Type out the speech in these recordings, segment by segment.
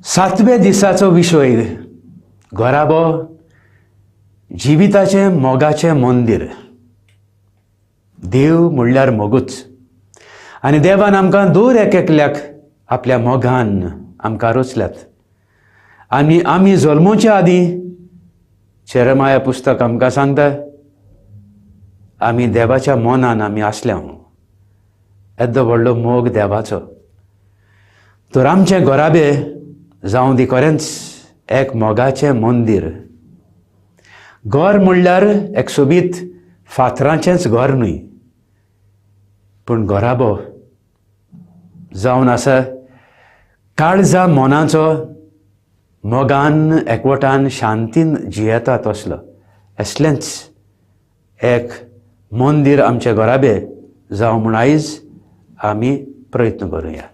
सातव्या दिसाचो विशय घराबो जिविताचें मोगाचें मंदीर. देव म्हणल्यार मोगूच आनी देवान आमकां दर एक एकल्याक आपल्या मोगान आमकां रचल्यात. आनी आमी जल्मोच्या आदीं जेरेमाया पुस्तक आमकां सांगता आमी देवाच्या मनान आमी आसल्या. येदो व्हडलो मोग देवाचो. तर आमचें घराबे जावं दी खरेंच एक मोगाचें मंदीर. घर म्हणल्यार एक सोबीत फातराचेंच घर न्हय, पूण घराबो जावन आसा काळजा मनाचो मोगान एकवटान शांतीन जियेता तसलो असलेंच एक मंदीर आमचे घराबे जावं म्हूण आयज आमी प्रयत्न करुया.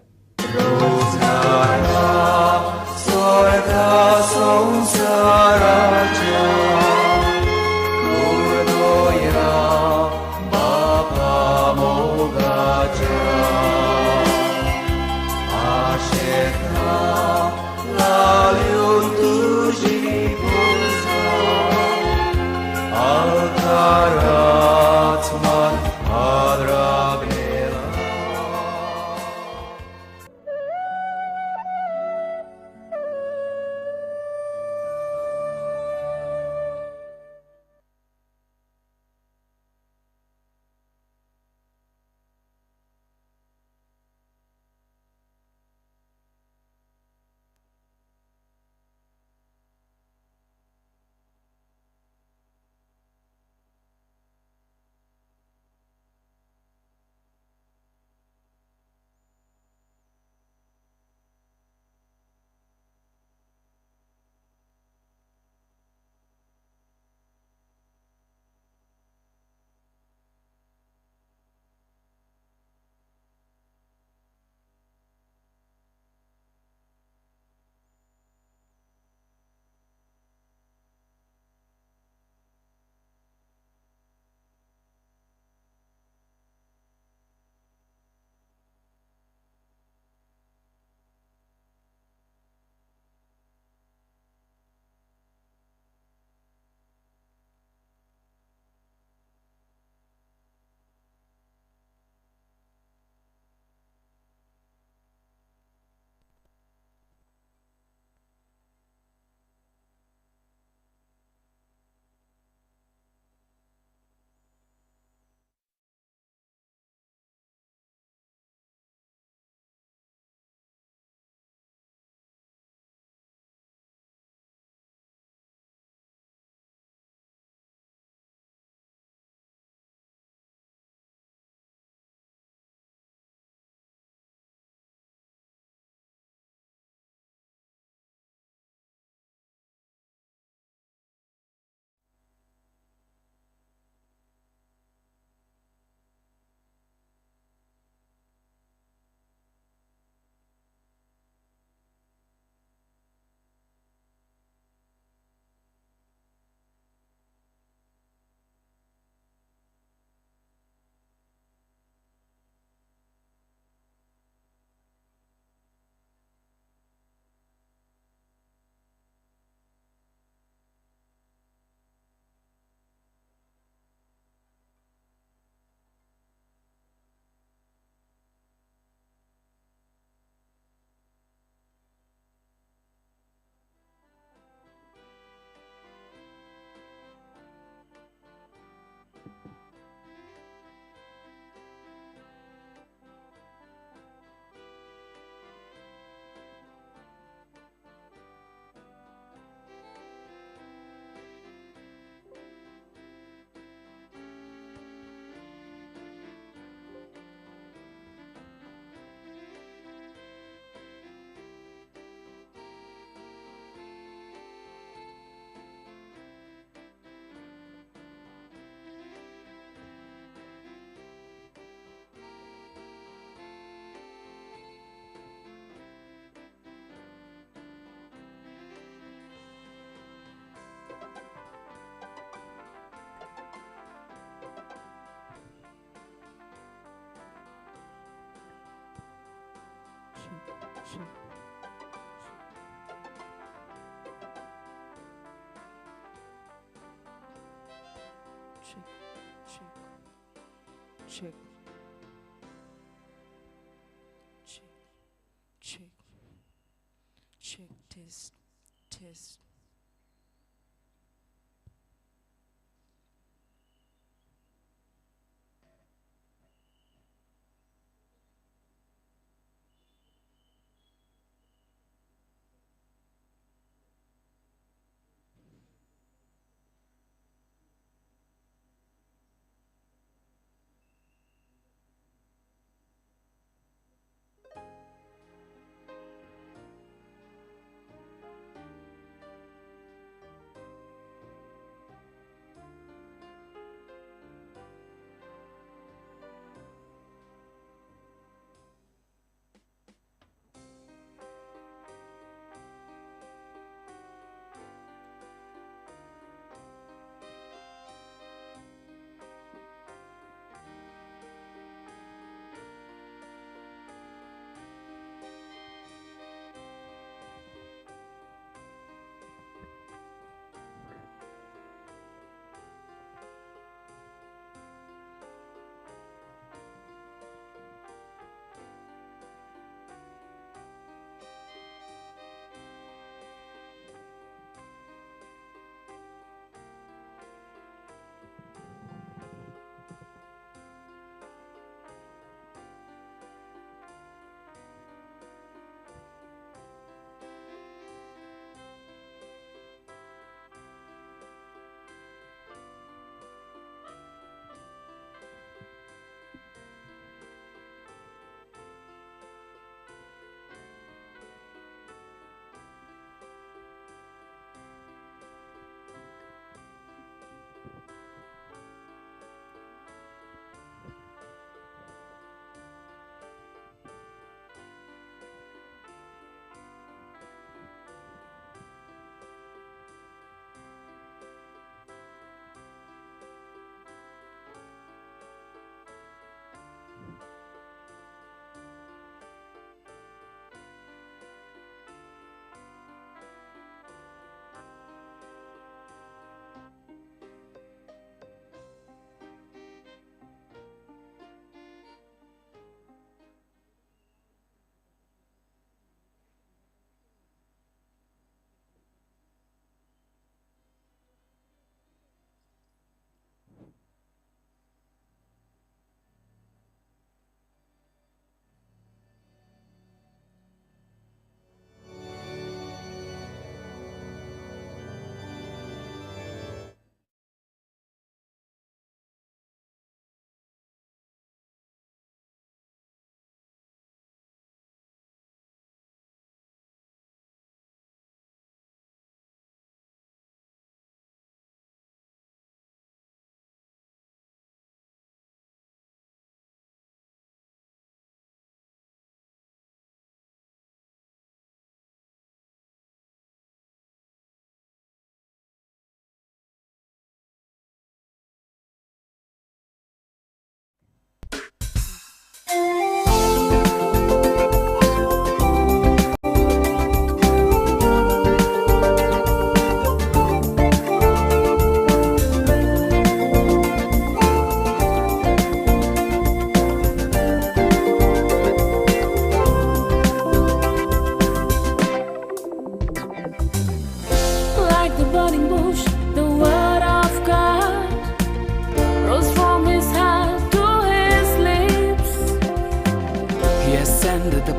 Check, check, check, check, check, check, test, test.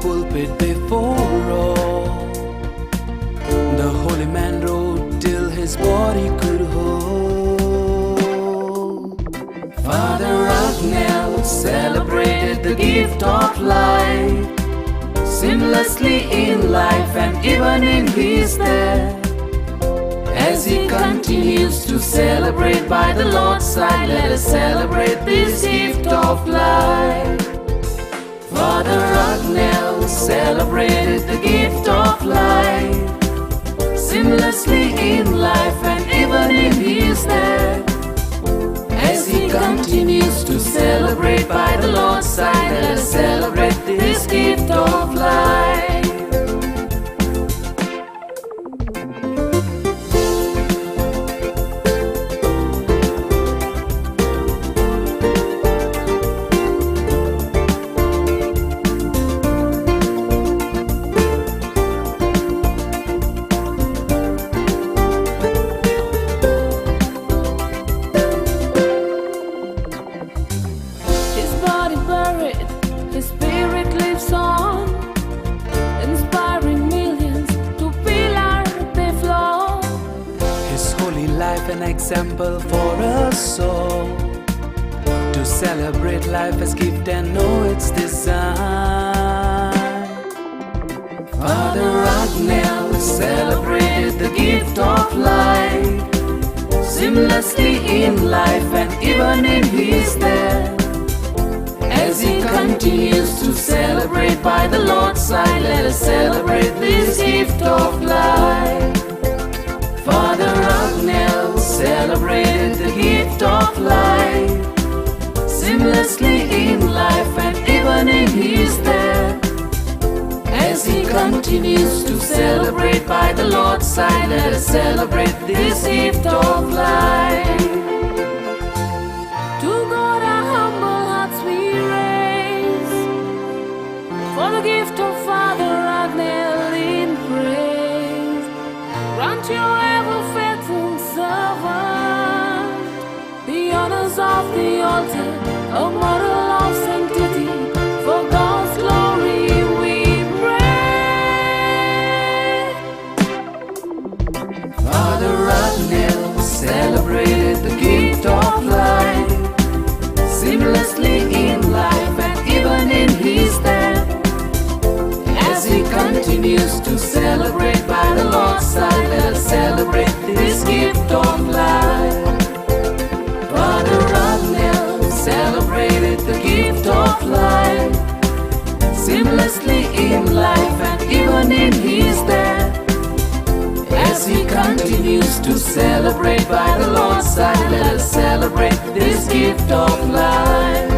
Pulpit before all, the holy man wrote till his body could hold. Father Agnel celebrated the gift of life, seamlessly in life and even in his death. As he continues to celebrate by the Lord's side, let us celebrate this gift of life. Father Agnel celebrated the gift of life, seamlessly in life and even in his death. As he continues to celebrate by the Lord's side, let us celebrate this gift of life. an example for us all to celebrate life as gift and know its design. Father Agnel celebrated the gift of life seamlessly in life and even in his death. As he continues to celebrate by the Lord's side, let us celebrate this gift of life. Father Agnel celebrated the gift of life seamlessly in life and even in his death. As he continues to celebrate by the Lord's side, let us celebrate this gift of life. To God our humble hearts we raise, for the gift of Father Agnel in praise. Grant your ever faithful servant the honors of the altar, a model of sanctity. For God's glory we pray. Father Agnel celebrated the gift of life seamlessly in life and even in his death. As he continues to celebrate by the Lord's side, let us celebrate this gift of life. Father Agnel celebrated the gift of life seamlessly in life and even in his death. As he continues to celebrate by the Lord's side, let us celebrate this gift of life.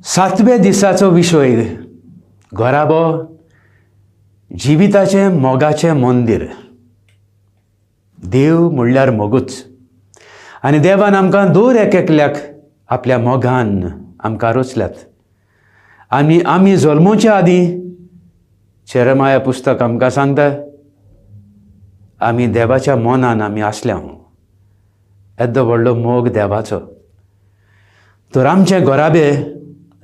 सातव्या दिसाचो विशय घराबो जिविताचें मोगाचें मंदीर. देव म्हणल्यार मोगूच आनी देवान आमकां दर एक एकल्याक आपल्या मोगान आमकां रचल्यात. आनी आमी जल्मोच्या आदीं जेरेमाया पुस्तक आमकां सांगता आमी देवाच्या मनान आमी आसल्या. येदो व्हडलो मोग देवाचो. तर आमचें घराबे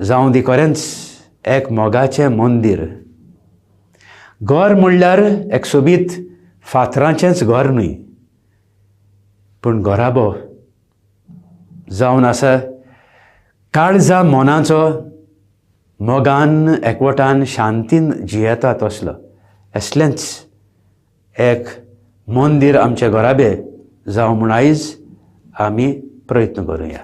जावं दी खरेंच एक मोगाचें मंदीर. घर म्हणल्यार एक सोबीत फातरांचेंच घर न्हय, पूण घराबो जावन आसा काळजा मनाचो मोगान एकवटान शांतीन जियेता तसलो असलेंच एक मंदीर आमचे घराबे जावं म्हूण आयज आमी प्रयत्न करुया.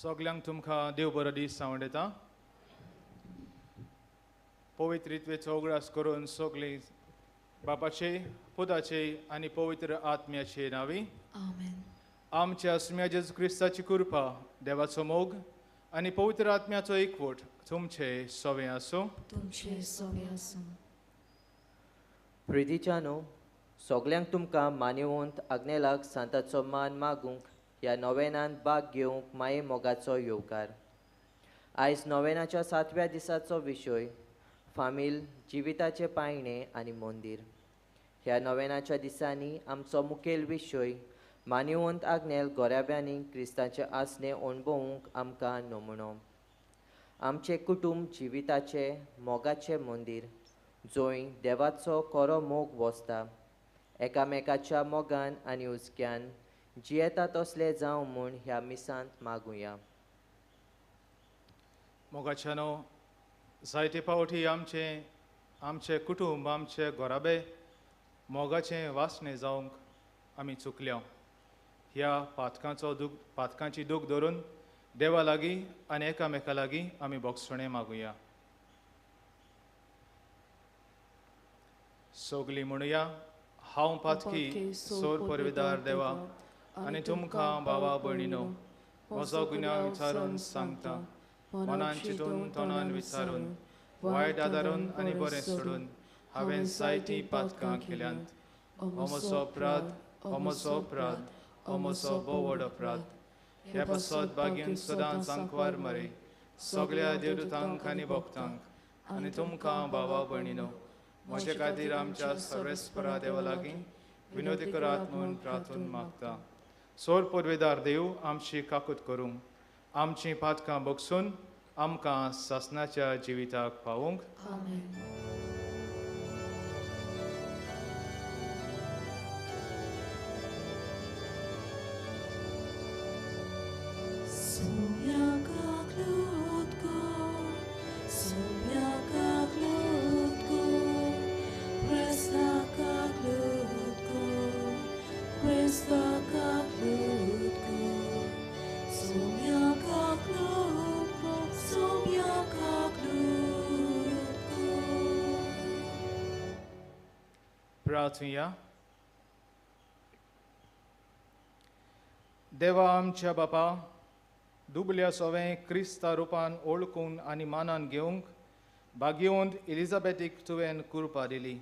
सगल्यांक तुमकां देव बरो दीस सांवड येता. पवित्र रित्वेचो उगडास करून सगळीं बापाचे, पुताचे आनी पवित्र आत्म्याचे नांवी आमेन. आमच्या सुम्या जेजू क्रिस्ताची कृपा, देवाचो मोग आनी पवित्र आत्म्याचो एकवट तुमचे सवे आसूं. तुमचे सवे आसूं. प्रितीच्यानो, सगल्यांक तुमकां मानिवंत आग्नेलाक सांताचो मान मागूंक ह्या नोवेनांत भाग घेवंक माये मोगाचो येवकार. आयज नोवेनाच्या सातव्या दिसाचो विशय फामील जिविताचें पायणें आनी मंदीर. ह्या नोवेनाच्या दिसांनी आमचो मुखेल विशय मानिवंत आग्नेल गोराब्यांनी क्रिस्ताचें आसणें अणभवूंक आमकां नमुनो. आमचें कुटुंब जिविताचें मोगाचें मंदीर जंय देवाचो खरो मोग वसता, एकामेकाच्या मोगान आनी हुस्क्यान जियेता तसलें जावं म्हूण ह्या मिसांत मागुया. मोगाच्यानो, जायते फावटी आमचें आमचें कुटुंब, आमचे घराबे मोगाचें वासणें जावंक आमी चुकल्या. ह्या पातकांचो दूख, पातकांची दूख धरून देवा लागीं आनी एकामेका लागीं आमी बोगसणें मागुया. सगलीं म्हणुया, हांव पातकी सोर परवेदार देवा आनी तुमकां भावा भयणीनो म्हजो गुन्यांव विचारून सांगता. मनान चिंतून, तोंडान विचारून, वायट आदारून आनी बरें सोडून हांवें जायतीं पातकां केल्यांत. हो म्हजो अपराध, हो म्हजो अपराध, हो म्हजो भोव व्हड अपराध. हे पासत बागेन सदांच आंकवार मरे सगळ्या देवदूतांक आनी भक्तांक आनी तुमकां भावा भयणीनो म्हजे खातीर आमच्या सर्वेस्परा देवा लागीं विनोदी करात म्हूण प्रार्थून मागता. सोर पुर्वेदार देव आमची काकूत करूंक, आमचीं पातकां बगसून आमकां सासणाच्या जिविताक पावूंक. प्रार्थुया. देवा आमच्या बापा, दुबल्या सोवें क्रिस्ता रुपान ओळखून आनी मानान घेवंक भाग्यवंत एलिझाबेथीक तुवें कृपा दिली.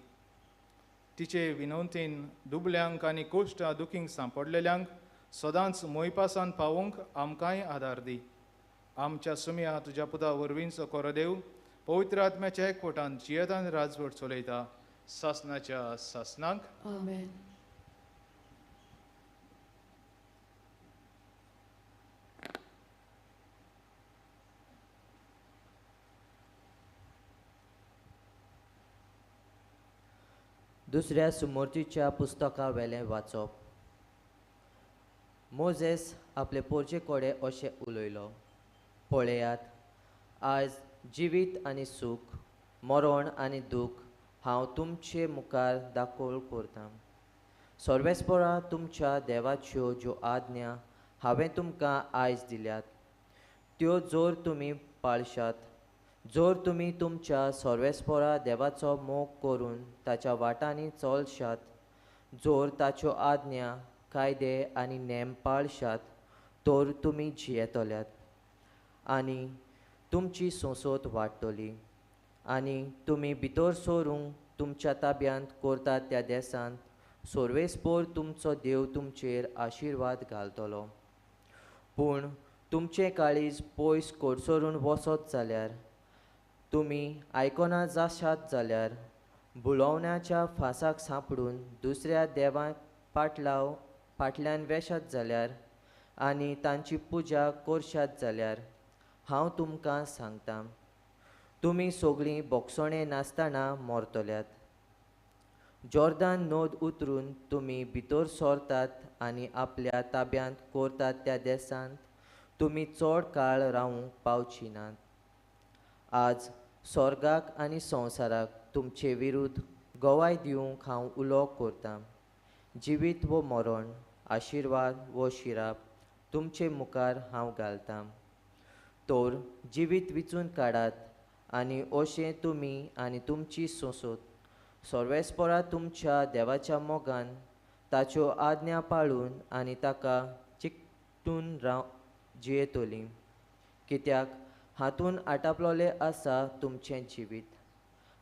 तिचे विनवतीन दुबल्यांक आनी कोश्टा दुखींक सांपडलेल्यांक सदांच मोयपासान पावोवंक आमकांय आदार दी. आमच्या सुम्या तुज्या पुता वरवींचो कोरो देव पवित्र आत्म्याच्या एकवटान जियेतान राजवट चलयता सासनाच्या सासनाक. आमेन. दुसऱ्या सुमूर्तीच्या पुस्तका वेलें वाचप. मोजेस आपले पोरचे कडेन अशें उलयलो, पळयात, आयज जिवीत आनी सूख, मरण आनी दूख हांव तुमचे मुखार दाखोल करतां. सर्वेस्परा तुमच्या देवाच्यो ज्यो आज्ञा हांवें तुमकां आयज दिल्यात त्यो जर तुमी पाळशात, जर तुमी तुमच्या सर्वेस्परा देवाचो मोग करून ताच्या वाटांनी चलशात जोर ताच्यो आज्ञा कायदे आनी नेम पाळशात तर तुमी जियेतल्यात आनी तुमची सोंसोत वाडटली आनी तुमी भितर सरूंक तुमच्या ताब्यांत करतात त्या देसांत सोर्वेस्पोर तुमचो देव तुमचेर आशिर्वाद घालतलो. पूण तुमचें काळीज पयस कोडसरून वचत जाल्यार तुमी आयकना जाशात जाल्यार भुलोवण्याच्या फांसाक सांपडून दुसऱ्या देवांक फाटल्यान वेशात जाल्यार आनी तांची पुजा करशात जाल्यार हांव तुमकां सांगता तुमी सगळीं बोगसणें नासतना मरतल्यात. जॉर्दान नद उतरून तुमी भितर सरतात आनी आपल्या ताब्यांत करतात त्या देसांत तुमी चड काळ रावूंक पावची नात. आज स्वर्गाक आनी संवसाराक तुमचे विरुद्ध गवाय दिवंक हांव उलो करतां. जिवीत वो मरण, आशिर्वाद वो शिराप तुमचे मुखार हांव घालतां. तर जिवीत विचून काडात आनी अशें तुमी आनी तुमची सोंसोत सर्वेस्परा तुमच्या देवाच्या मोगान ताच्यो आज्ञा पाळून आनी ताका चिकटून राव जियेतलीं. कित्याक हातून आटापलोलें आसा तुमचें जिवीत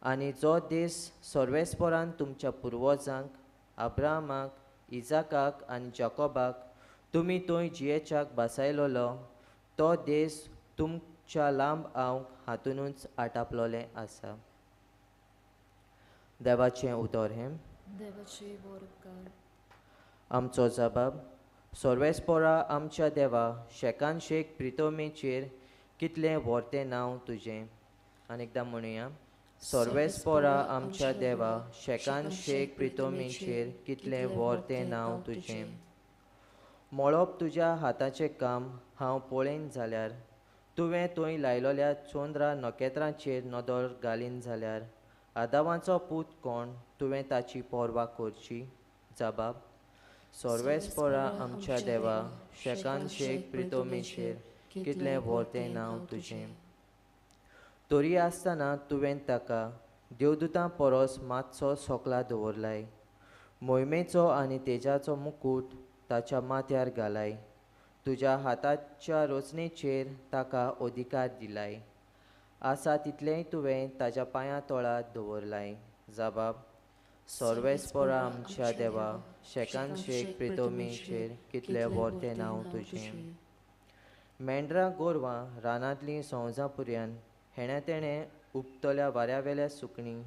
आनी जो देस सर्वेस्परान तुमच्या पुर्वजांक अब्राहमाक, इजाकाक आनी जाकोबाक तुमी थंय जियेच्याक बसायलोलो तो देस तुमच्या लांब आवक हातूनच आटापलोलें आसा. देवाचें उतर हें. देवाचे उपकार. आमचो जबाब सर्वेस्पोरा आमच्या देवा शेकान शेक प्रितोमेचेर कितलें व्हरतें नांव तुजें. आनी एकदां म्हणुया. सर्वेस्पोरा आमच्या देवा शेकान शेक प्रितोमेचेर कितलें व्हरतें नांव तुजें. मळब तुज्या हाताचें काम हांव पळयन जाल्यार तुवें थंय लायलोल्या चंद्रा नखेत्रांचेर नदर घालीन जाल्यार आदावाचो पूत कोण तुवें ताची पर्वा करची. जबाब सर्वेस्पोरा आमच्या देवा शेकान शेक प्रितोमेचेर कितलें व्हरतें नांव तुजें. तरी आसतना तुवें ताका देवदूतां परस मातसो सोकला दवरलाय. मोहिमेचो आनी तेजाचो मुकूट ताच्या माथ्यार घालाय. तुज्या हाताच्या रचनेचेर ताका अधिकार दिलाय. आसा तितलेंय तुवें ताच्या पांयां तळा दवरलाय. जबाब सर्वेस्पोरा आमच्या देवा शेकान शेक प्रितोमेचेर कितलें व्हरतें नांव तुजें. मेंढरां गोरवां रानांतलीं संवजां पुर्यान हेण्या तेणें उपतल्या वाऱ्यावेल्या सुकणीं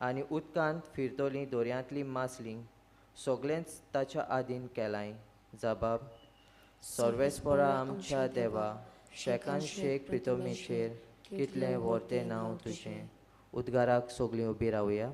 आनी उदकांत फिरतलीं दोरयांतलीं मासलीं सगळेंच ताच्या आदीन केलाय. जबाब सर्वेस्पोरा आमच्या देवा शेकान शेक प्रितोमेचेर कितलें व्हरतें नांव तुजें. उद्गाराक सगळीं उबी रावया.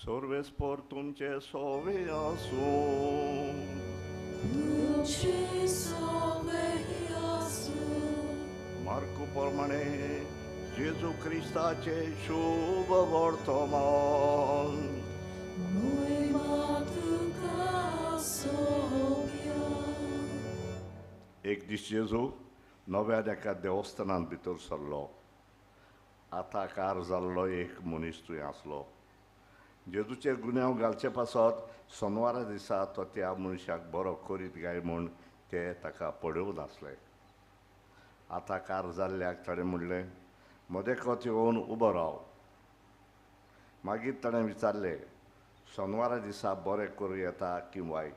सर्वेस्पोर तुमचे सोवे आसूं. तुमचे सोवे आसूं. मार्कू प्रमाणे जेजू क्रिस्ताचे शुभ वर्तमान. मोहिमा तुका सोबया. एक दीस जेजू नव्यान एका देवस्थानांत भितर सरलो. आताकार जाल्लो एक मनीस थंय आसलो. जेजूचेर गुन्यांव घालचे पासत सोनवारा दिसा तो त्या मनशाक बरो करीत काय म्हूण ते ताका पळोवन आसले. आताकार जाल्ल्याक ताणें म्हणलें, मदेकत येवन उबो राव. मागीर ताणें विचारलें, सोनवारा दिसा बरें करूं येता की वायट?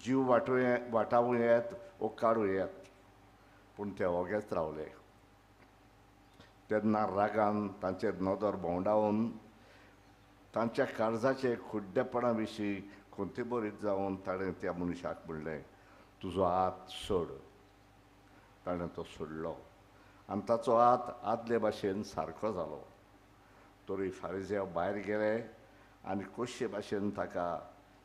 जीव वाटावूं येत वो काडूं येत? पूण ते ओगेच रावले. तेन्ना रागान तांचेर नदर भोंवडावन तांच्या काळजाचे खुड्डेपणा विशीं खंतीबरीत जावन ताणें त्या मनशाक म्हणलें, तुजो हात सोड. ताणें तो सोडलो आनी ताचो हात आदले भाशेन सारको जालो. तरी फारिजेव भायर गेले आनी कशे भाशेन ताका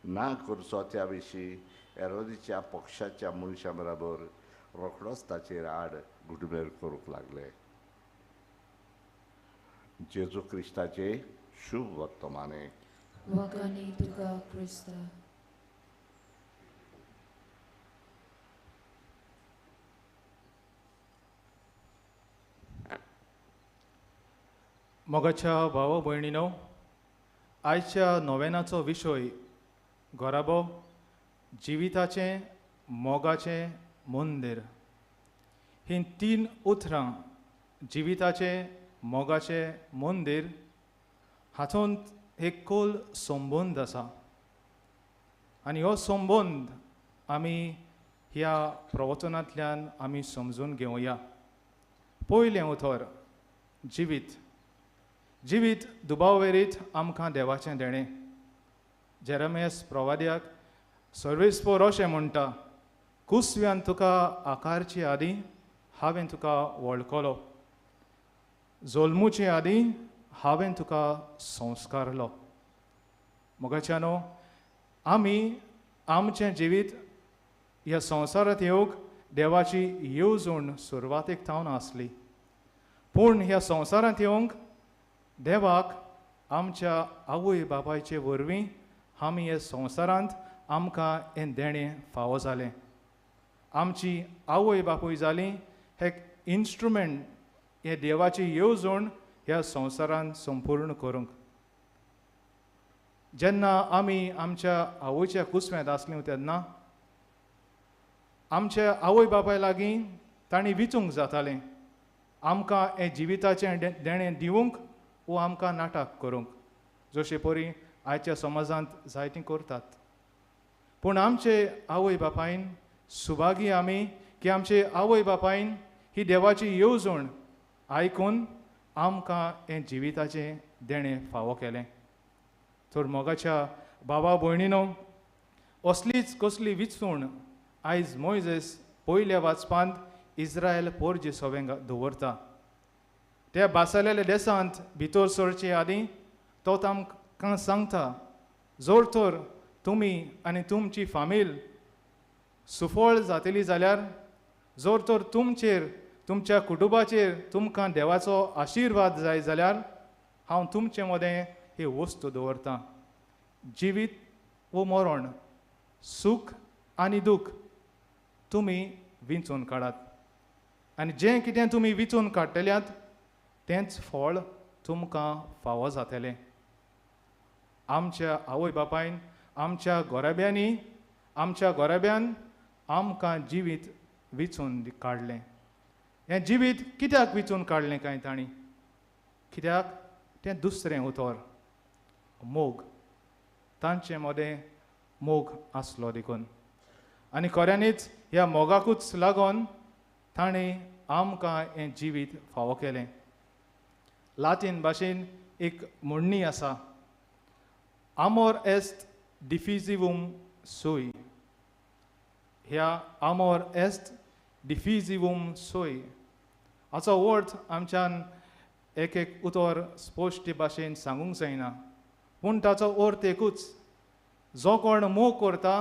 ना करचो त्या विशीं एरोदीच्या पक्षाच्या मनशां बराबर रोखडोच ताचेर आड घुटमेर करूंक लागले. जेजू क्रिस्ताचे शुभ वर्तमाने. वखाणी तुका क्रिस्ता. मोगाच्या भाव भयणीनो, आयच्या नोवेनाचो विशय घराबो जिविताचें मोगाचें मंदीर. हीं तीन उतरां जिविताचें मोगाचें मंदीर हातूंत एक खोल संबंद आसा आनी हो संबंद आमी ह्या प्रवचनांतल्यान आमी समजून घेवया. पयलें उतर जिवीत. जिवीत दुबाववेरीत आमकां देवाचें देणें. जेरेमियास प्रवाद्याक सर्वेस्पोर अशें म्हणटा, कुसव्यान तुका आकारचे आदीं हांवें तुका वळखलो, जल्मुचे आदीं हांवें तुका संस्कारलो. मोगाच्यानो, आमी आमचें जिवीत ह्या संवसारांत येवंक देवाची येवजण सुरवातेक थावन आसली, पूण ह्या संवसारांत येवंक देवाक आमच्या आवय बापायचे वरवीं आमी ह्या संवसारांत आमकां हें देणें फावो जालें. आमची आवय बापूय जाली हे इन्स्ट्रुमेंट हे देवाची येवजण ह्या संवसारांत संपूर्ण करूंक. जेन्ना आमी आमच्या आवयच्या कुसव्यांत आसली तेन्ना आमच्या आवय बापाय लागीं तांणी विचूंक जातालें आमकां हें जिविताचें देणें दिवंक वो आमकां नाटक करूंक, जशे परी आयच्या समाजांत जायतीं करतात. पूण आमचे आवय बापायन सुभागी आमी की आमचे आवय बापायन ही देवाची येवजण आयकून आमकां हें जिविताचें देणें फावो केलें. तर मोगाच्या बाबा भयणीनो, असलीच कसली विचूण आयज मोयजेस पयल्या वाचपांत इस्रायल पोरजे सोवेंक दवरता. त्या बासालेल्या देशांत भितर सरचे आदीं तो तांकां सांगता, जर तर तुमी आनी तुमची फामील सुफळ जातली जाल्यार, जर तर तुमचेर तुमच्या कुटुंबाचेर तुमकां देवाचो आशिर्वाद जाय जाल्यार हांव तुमचे मदें ही वस्तू दवरतां, जिवीत वो मरण, सूख आनी दूख तुमी विंचून काडात आनी जें कितें तुमी विंचून काडटल्यात तेंच फळ तुमकां फावो जातलें. आमच्या आवय बापायन आमच्या गोराब्यांनी आमच्या गोराब्यान आमकां जिवीत विंचून काडलें. हें जिवीत कित्याक विंचून काडलें काय तांणी? कित्याक तें दुसरें उतर मोग, तांचे मदें मोग आसलो देखून. आनी खऱ्यांनीच ह्या मोगाकूच लागून ताणें आमकां हें जिवीत फावो केलें. लातीन भाशेन एक म्हणणी आसा, आमोर एस्ट डिफिजिवूम सोय. ह्या आमोर एस्ट डिफिजिवूम सोय हाचो अर्थ आमच्यान एक एक उतर स्पश्ट भाशेन सांगूंक जायना, पूण ताचो अर्थ एकूच, जो कोण मोग करता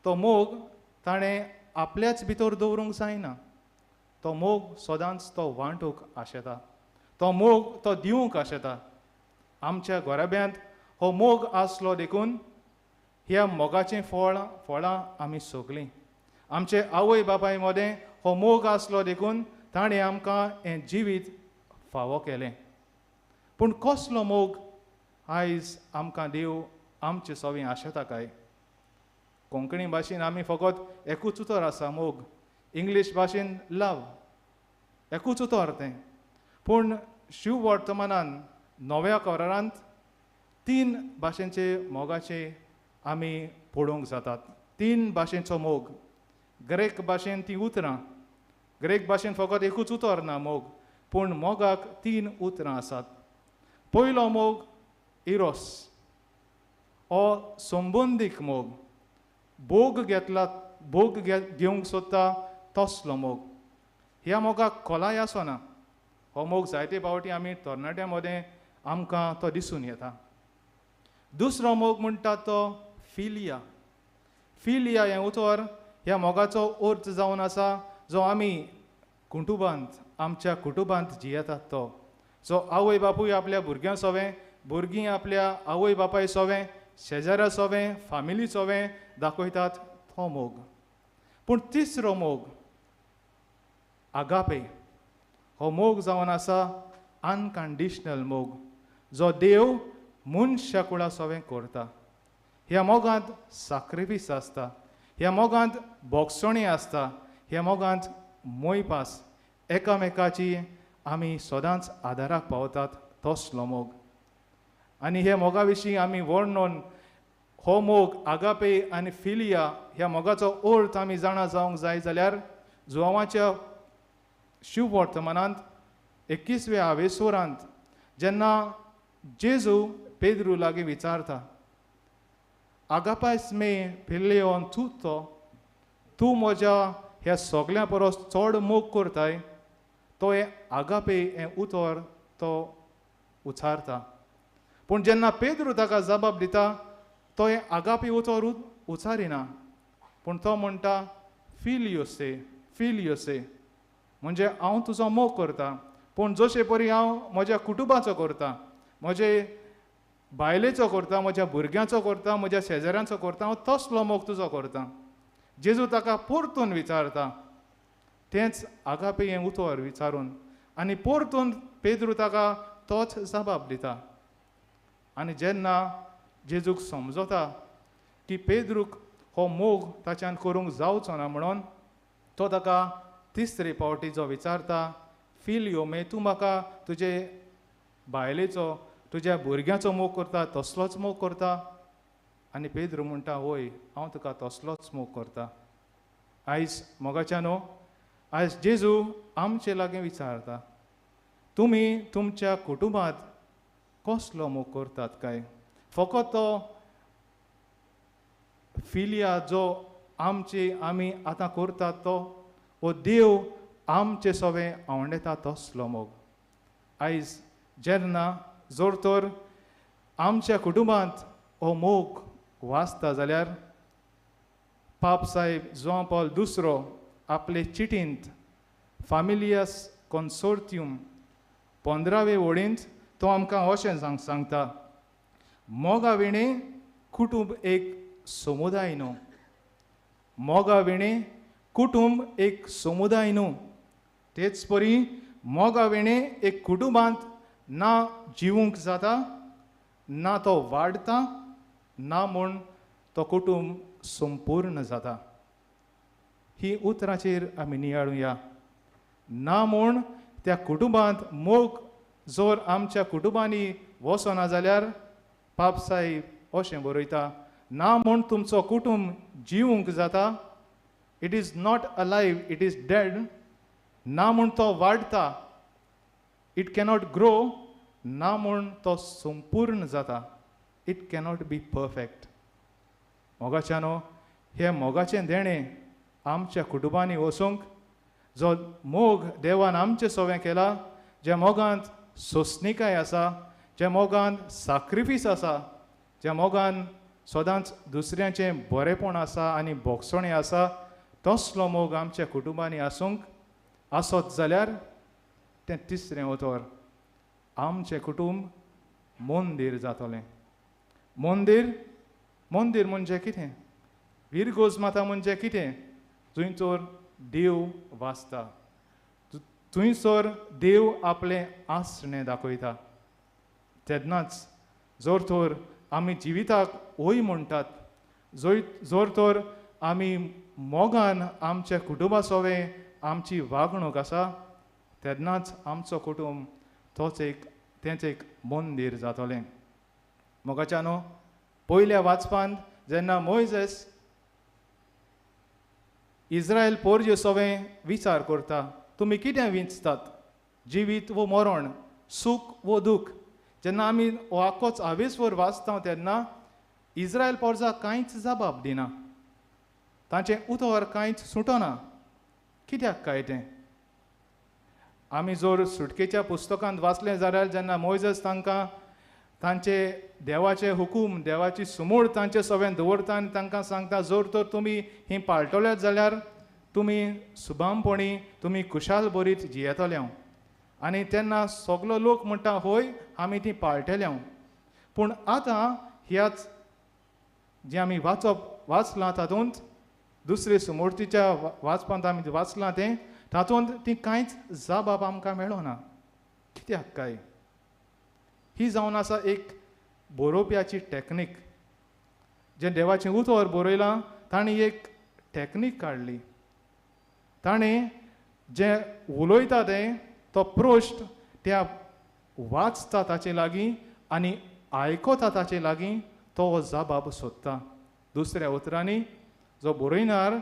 तो मोग ताणें आपल्याच भितर दवरूंक जायना, तो मोग सदांच तो वांटूंक आशेता, तो मोग तो दिवंक आशेता. आमच्या घराब्यांत हो मोग आसलो देखून ह्या मोगाचें फळां आमी सगलीं. आमचे आवय बापाय मदें हो मोग आसलो देखून ताणें आमकां हें जिवीत फावो केलें. पूण कसलो मोग आयज आमकां देव आमचे सवी आशेता काय? कोंकणी भाशेन आमी फकत एकूच उतर आसा मोग, इंग्लीश भाशेन लव, एकूच उतर तें. पूण शिव वर्तमानान नव्या करारांत तीन भाशेंचे मोगाचे आमी पळोवंक जातात. तीन भाशेंचो मोग. ग्रेक भाशेन ती उतरां, ग्रेक भाशेन फकत एकूच उतर ना मोग, पूण मोगाक तीन उतरां आसात. पयलो मोग इरोस, हो संबंदीक मोग, भोग घेतला, भोग घेवंक सोदता तसलो मोग. ह्या मोगाक खोलाय आसना. हो मोग जायते फावटी आमी तरणाट्यां मदें आमकां तो दिसून येता. दुसरो मोग म्हणटा तो फिलिया. फिलिया हें उतर ह्या मोगाचो अर्थ जावन आसा जो आमी कुटुंबांत, आमच्या कुटुंबांत जियेतात तो, जो आवय बापूय आपल्या भुरग्यां सोवें, भुरगीं आपल्या आवय बापाय सोवें, शेजाऱ्या सोवें, फामिली सोवें दाखयतात तो मोग. पूण तिसरो मोग आगापे, हो मोग जावन आसा अनकंडिशनल मोग, जो देव मनशा कुळा सोवें करता. ह्या मोगांत साक्रिफीस आसता, ह्या मोगांत बोगसणी आसता, ह्या मोगांत मोयपास, एकामेकाची आमी सदांच आदाराक पावतात तसलो मोग. आनी ह्या मोगा विशीं आमी वर्णन, हो मोग आगापे आनी फिलिया ह्या मोगाचो अर्थ आमी जाणा जावंक जाय जाल्यार जुवांवाच्या शिववर्तमानांत 21व्या आवेसोरांत जेन्ना जेजू पेद्रू लागीं विचारता, आगापायस मे फिलियोन तुतो, तूं म्हज्या ह्या सगळ्यां परस चड मोग करताय, तो हें आगापे हें उतर तो उचारता. पूण जेन्ना पेद्रू ताका जबाब दिता तो हें आगापे उतर उचारिना, पूण तो म्हणटा फिलियोसे, फिलियोसे, म्हणजे हांव तुजो मोग करता, पूण जशे परी हांव म्हज्या कुटुंबाचो करता, म्हजे बायलेचो करता, म्हज्या भुरग्यांचो करता, म्हज्या शेजाऱ्यांचो करता, हांव तसलो मोग तुजो करता. जेजू ताका परतून विचारता तेंच आगापे हें उतर विचारून, आनी परतून पेद्रू ताका तोच जबाब दिता. आनी जेन्ना जेजूक समजता की पेद्रूक हो मोग ताच्यान करूंक जावचो ना म्हणून तो ताका तिसरे फावटी जो विचारता, फिलियो मे, तूं म्हाका तुजे बायलेचो, तुज्या भुरग्यांचो मोग करता तसलोच मोग करता? आनी पेद्रू म्हणटा, वय, हांव तुका तसलोच मोग करता. आयज मोगाच्या न्हू, आयज जेजू आमचे लागीं विचारता, तुमी तुमच्या कुटुंबांत कसलो मोग करतात काय? फकत तो फिलिया जो आमचे आमी आतां करतात तो, वो देव आमचे सोवें आवडेता तसलो मोग. आयज जेन्ना जर तर आमच्या कुटुंबांत हो मोग वाचता जाल्यार पाप साहेब जुआंव पावल दुसरो आपले चिटींत फामिलियस कॉन्सोर्टियम 15वे वळींत तो आमकां अशें सांगता, मोगा विणें कुटुंब एक समुदाय न्हू, मोगा विणें कुटुंब एक समुदाय न्हू, तेच परी मोगा विणें एक कुटुंबांत ना जिवूंक जाता, ना तो वाडटा, ना म्हूण तो कुटुंब संपूर्ण जाता. ही उतरांचेर आमी नियाळुया. ना म्हूण त्या कुटुंबांत मोग जर आमच्या कुटुंबांनी वचना जाल्यार पाप साहेब अशें बरयता, ना म्हूण तुमचो कुटुंब जिवूंक जाता, it is not alive, it is dead. ना म्हूण तो वाडटा, it cannot grow. ना म्हूण तो संपूर्ण जाता, it cannot be perfect. मोगाच्यानो, हे मोगाचें देणें आमच्या कुटुंबांनी वचूंक, जो मोग देवान आमचें सोवें केला, ज्या मोगांत सोंसणीकाय आसा, ज्या मोगान साक्रिफीस आसा, ज्या मोगान सदांच दुसऱ्यांचें बरेंपण आसा आनी भोगसणें आसा, तसलो मोग आमच्या कुटुंबांनी आसूंक आसत जाल्यार तें तिसरें उतर आमचें कुटुंब मंदीर जातलें. मंदीर, मंदीर म्हणजे कितें? विरगोज माता म्हणजे कितें? थंयसर देव वाचता, थंयसर देव आपलें आसणें दाखयता. तेन्नाच जर तर आमी जिविताक वय म्हणटात, जर तर आमी मोगान आमच्या कुटुंबा सोवें आमची वागणूक आसा, तेन्नाच आमचो कुटुंब तोच एक तेंच एक मंदीर जातलें. मोगाच्यानो, पयल्या वाचपांत जेन्ना मोयजेस इस्रायल पोरजे सोवें विचार करता, तुमी कितें विंचतात, जिवीत वो मरण, सूख वो दूख. जेन्ना आमी हो आख्खोच आवेसवर वाचता तेन्ना इस्रायल पोरजा कांयच जबाब दिना, तांचें उतर कांयच सुटना. कित्याक काय तें? आमी जर सुटकेच्या पुस्तकांत वाचलें जाल्यार जेन्ना मोयजेस तांकां तांचे देवाचे हुकूम, देवाची सुमूळ तांचे सगळें दवरता आनी तांकां सांगता, जर तर तुमी ही पाळटले जाल्यार तुमी सुबामपणी, तुमी खुशाल बरीत जियेतले. आनी तेन्ना सगलो लोक म्हणटा, हय आमी ती पाळटले. पूण आतां ह्याच जें आमी वाचलां तातूंत दुसरे सुमूर्तीच्या वाचपांत आमी वाचलां तें, तातूंत ती कांयच जबाब आमकां मेळना. कित्याक काय? ही जावन आसा एक बरोवप्याची टॅक्नीक. जें देवाचें उतर बरयलां ताणें एक टॅक्नीक काडली. ताणें जें उलयता तें तो प्रश्न त्या वाचता ताचे लागीं आनी आयकता ताचे लागीं तो जबाब सोदता. दुसऱ्या उतरांनी जो बरयणार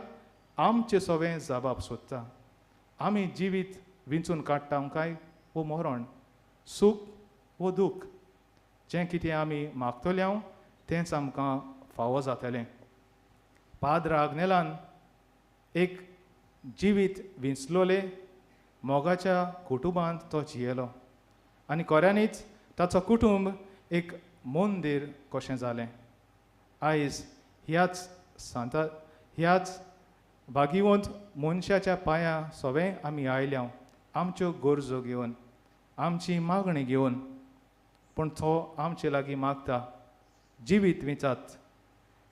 आमचे सगळें जबाब सोदता. आमी जिवीत विंचून काडटा काय वो मरण, सूख वो दूख, जें कितें आमी मागतले तेंच आमकां फावो जातलें. पाद्र आग्नेलान एक जिवीत विंचलोलें, मोगाच्या कुटुंबांत तो जियेलो आनी खऱ्यांनीच ताचो कुटुंब एक मंदीर कशें जालें. आयज ह्याच सांता, ह्याच भागिवंत मनशाच्या पांयां सगळें आमी आयल्या, आमच्यो गरजो घेवन, आमची मागणी घेवन. पूण तो आमचे लागीं मागता, जिवीत विंचात,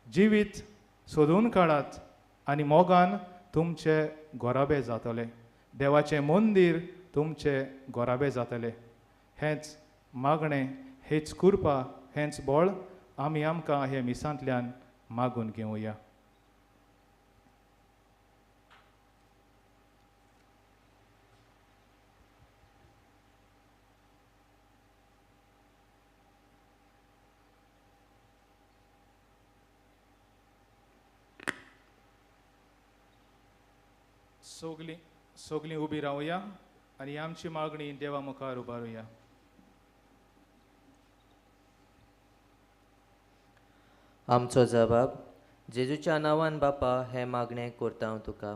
जिवीत सोदून काडात आनी मोगान तुमचे गोराबे जातले, देवाचें मंदीर तुमचे गोराबे जातले. हेंच मागणें, हेच कृपा, हेंच बळ आमी आमकां हे मिसांतल्यान मागून घेवया. सगलीं सगलीं उबी रावया आनी आमची मागणी देवा मुखार उबारुया. आमचो जबाब, जेजूच्या नांवान बापा हें मागणें करता हांव तुका.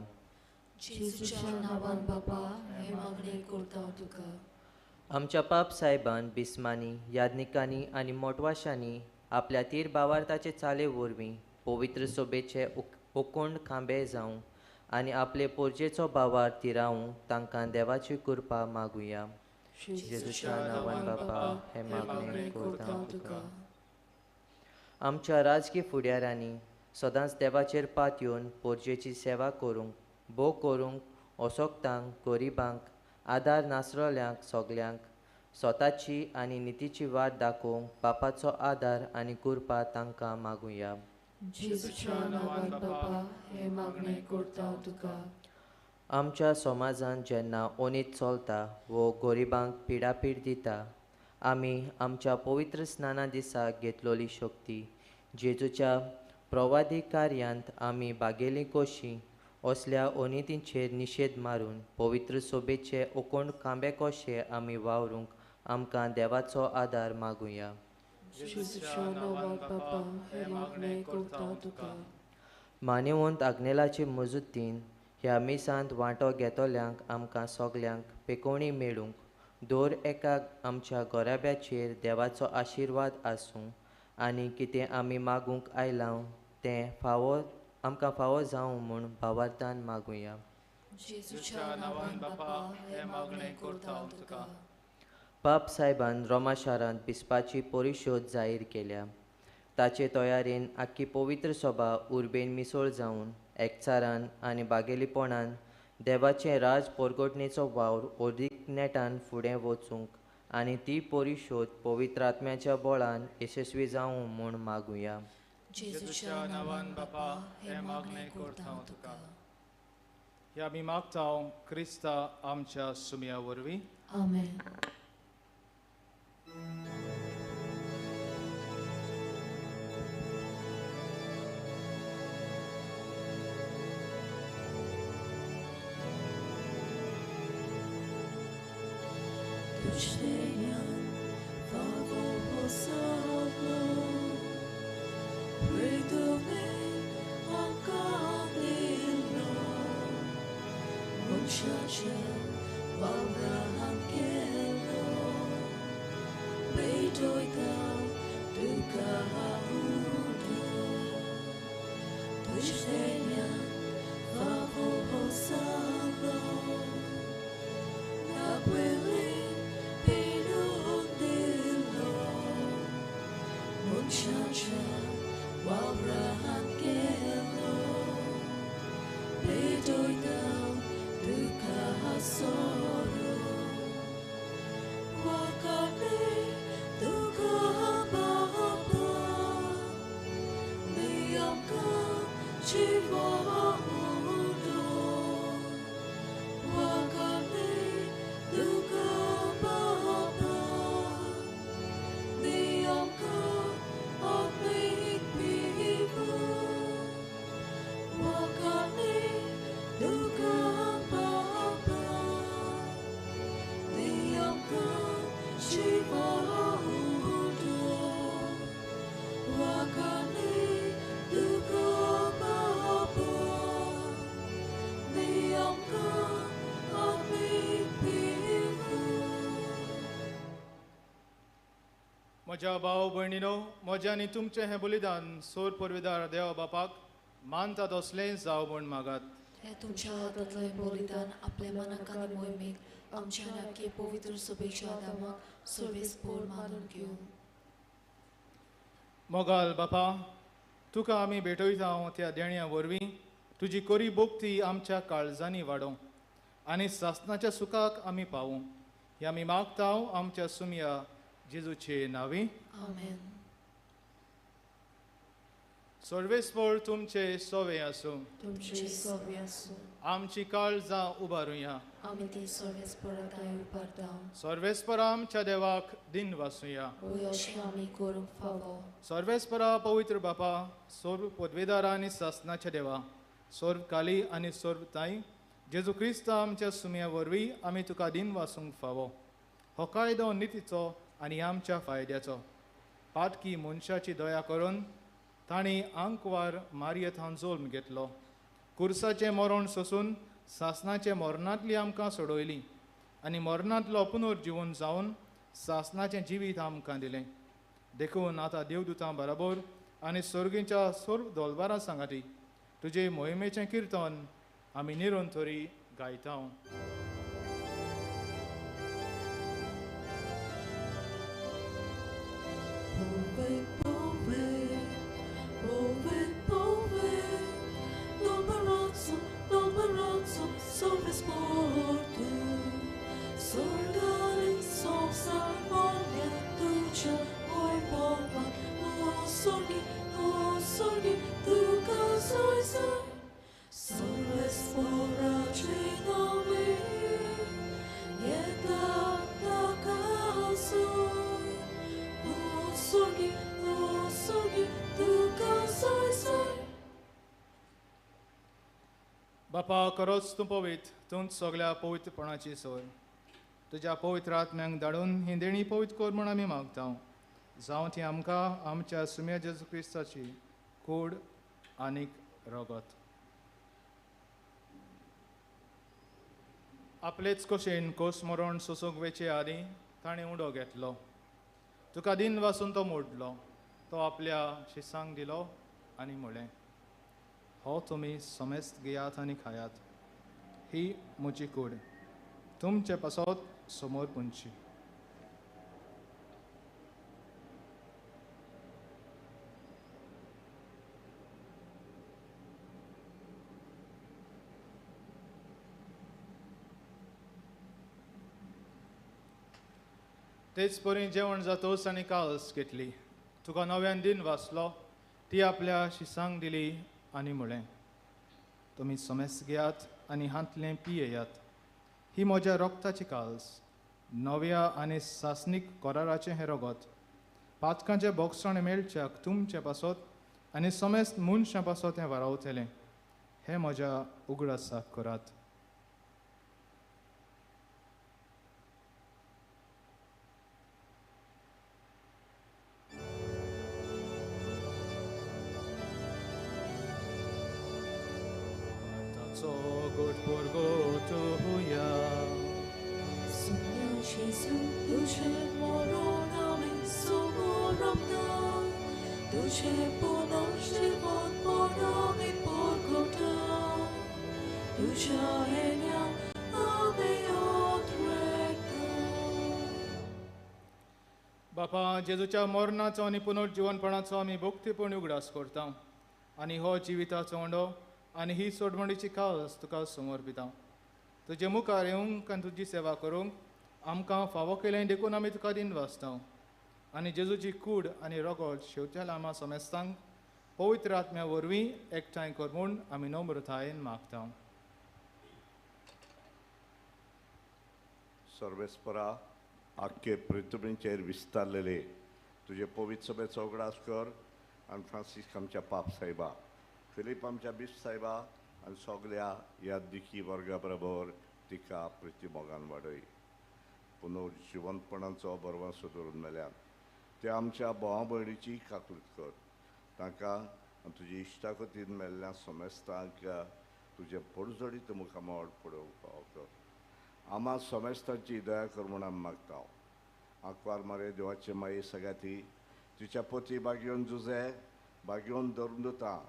जेजूच्या नांवान बापा हें मागणें करता हांव तुका. आमच्या पाप सायबान बिस्मांनी, याज्ञिकांनी आनी मोटवाशांनी आपल्या तीर बावार्थाचे चाले वरवीं पवित्र सोबेचे ओकोंड खांबे जावं आनी आपले पोरजेचो बावार तिरावूंक तांकां देवाची कृपा मागुया. जेजूच्या नांवान बापा हें मागणें करता हांव तुका. आमच्या राजकी फुडाऱ्यांनी सदांच देवाचेर पात येवन पोरजेची सेवा करूंक, भोग करूंक, असोक्तांक, गरिबांक, आदार नासलेल्यांक सगल्यांक स्वताची आनी नितीची वाट दाखोवंक बापाचो आदार आनी कृपा तांकां मागुया. जेजूच्या नांवान बापा हें मागणें करता हांव तुका. आमच्या समाजांत जेन्ना ओनीत चलता वो गरिबांक पिडापीड दिता, आमी आमच्या पवित्र स्नाना दिसा घेतलोली शक्ती जेजूच्या प्रवादी कार्यांत आमी बागेली कशी असल्या ओनितींचेर निशेध मारून पवित्र सोबेचे ओकोंड खांबे कशे आमी वावरूंक आमकां देवाचो आदार मागुया. जेजूच्या नांवान बापा हें मागणें करता हांव तुका. मानेवंत आग्नेलाचे मजुतीन ह्या मिसांत वांटो घेतल्यांक आमकां सगल्यांक पेकोवणी मेळूंक, दर एका आमच्या गोराब्याचेर देवाचो आशिर्वाद आसूं आनी कितें आमी मागूंक आयलां तें फावो आमकां फावो जावं म्हूण भावार्थान मागुया. जेजूच्या नांवान बापा हें मागणें करता हांव तुका. पाप सायबान रोमा शारांत बिस्पाची परिशोध जाहीर केल्या. ताचे तयारेन आख्खी पवित्र सभा उर्बेन मिसळ जावन एकचारान आनी बागेलीपणान देवाचें राज परगटणेचो वावर अदीक नेटान फुडें वचूंक आनी ती परिशोध पवित्र आत्म्याच्या बळान यशस्वी जावं म्हूण मागुया. जेजूच्या नांवान बापा हें मागणें करता हांव तुका. ह्या आमी मागता क्रिस्ता आमच्या सुमया वरवीं. आमेन. Tushtenyan favor Pridome amkanilo Muchacha Abraham kelo Beitoita Duka udo Tushtenyan favor Nabueli Pinundilo Muchacha Abraham kelo Beitoita Duka soro Wakane Duka baba Niyamka Chiva udo Wakane Duka baba Niyamka Atmik pivu Wakane Duka baba Niyamka Chiva udo Wakane Duka baba Niyamka Atmik pivu म्हज्या भाव भयणीनो म्हज्या आनी तुमचें हें बलिदान सोर पुर्विदार देव बापाक मानता तसलें जावं म्हूण मागात. हे तुमच्या हातांतलें बलिदान आपल्या मनाक आनी मोहिमेक आमच्या नाके पवित्र सभेच्या दामाक सर्वेस्पोर मानून घेवं. मोगाल बापा, तुका आमी भेटयता त्या देण्या वरवीं तुजी कोरी भोक्ती आमच्या काळजांनी वाडोवं आनी सासणाच्या सुखाक आमी पावूं. हे आमी मागता आमच्या सुमया जेजूचे नांवी. आमेन. सर्वेस्पोर तुमचे सोवे आसूं. तुमचे सोवे आसूं. आमची काळजां उबारुया. आमी ती सर्वेस्पोरा उबारता. सर्वेस्पोरा आमच्या देवाक दिन वासुया. वय अशें आमी करूंक फावो. सर्वेस्परा पवित्र बापा, सर्व पदवेदारा आनी सासनाच्या देवा, सर्व काली आनी सर्व ताई, जेजू क्रिस्त आमच्या सुम्या वरवीं आमी तुका दिन वासूंक फावो. हो कायदो नितीचो आनी आमच्या फायद्याचो. पातकी मनशाची दया करून तांणी आंकवार मारयेथावन जल्म घेतलो. कुर्साचें मरण सोसून सासणाचें मरणांतली आमकां सोडयली आनी मरणांतलो पुनर्जिवन जावन सासणाचें जिवीत आमकां दिलें. देखून आतां देवदूतां बराबर आनी सर्गीच्या सर्व दोलबारां सांगाती तुजे मोहिमेचें किर्तन आमी निरंतरी गायता. Pove, pove, pove, pove, numberazzo, sovrasporto, sorgare, sovsarmonia, duce, oi pova, o sorghi, duca, soi, soi, sovraspora, cinami, yeta, taka, soi. O sorghi, duca, soi, soi. बापा, खरोच तूं पवित्र, तूंच सगळ्या पवित्रपणाची सोय. तुज्या पवित्र आत्म्यांक धाडून ही देणी पवित्र कर म्हूण आमी मागता. जावं ती आमकां आमच्या सुम्या जेजू क्रिस्ताची कूड आनीक रगत. आपलेच कशेन कोस मरण सोसूंक वेचे आदीं ताणें उडो घेतलो. तुका दिन वासून तो मोडलो. तो आपल्या शिसांक दिलो आनी म्हळें, हो तुमी समेस्त घेयात आनी खायात. ही म्हजी कूड तुमचे पासत समोर पुंची. तेच परी जेवण जातोच आनी काल्स घेतली. तुका नव्यान दिन वाचलो. ती आपल्या शिसांक दिली आनी म्हळें, तुमी समेस्त घेयात आनी हांतलें पियेयात. ही म्हज्या रक्ताची काल्स, नव्या आनी सासणीक कराराचें हें रगत. पातकांचें बोगसण मेळच्याक तुमचे पासत आनी समेस्त मनशां पासत हें वारावतलें. हें म्हज्या उगडासाक करात. देवाचो गोट पोरगोटुया. Sogna Gesù, duce moroname somoramna, duce ponoshtivon moname porgota, duce enia ame otrekta. बापा, जेजूच्या मरणाचो आनी पुनर्जिवनपणाचो आमी भक्तीपूर्ण उगडास करता आनी हो जिविताचो उंडो आनी ही सोडमणीची कावस तुका समर्पिता. तुजे मुखार येवंक आनी तुजी सेवा करूंक आमकां फावो केलें देखून आमी तुका दिन वाचता आनी जेजूची कूड आनी रगत शेवत्या लामा समेस्तांक पवित्र आत्म्या वरवीं एकठांय कर म्हूण आमी नम्रतायेन मागता. सर्वेस्परा, आख्खे पृथ्वीचेर विस्तारलेले तुजे पवित्र सभेचो उगडास कर आनी फ्रांसीस्क आमच्या पाप साहेबा, फिलीप आमच्या बिस्प साहेबा आनी सगल्या ह्या दिखी वर्गा बरोबर तिका प्रिती मोगान वाडय. पुनर्जिवंतपणाचो बरवासो दवरून मेल्यान त्या आमच्या भावा भयणीची काकूत कर. तांकां आनी तुजी इश्टागतीन मेल्ल्या समेस्तांक तुजें पडजडीत मुखामळ पळोवंक फावो कर. आमा समेस्तांची दया कर म्हूण आमी मागता. आंकवार मारे देवाचे माये सगाती, तिच्या पती बागेवन जुजे, बागेवन धर्मदुतां,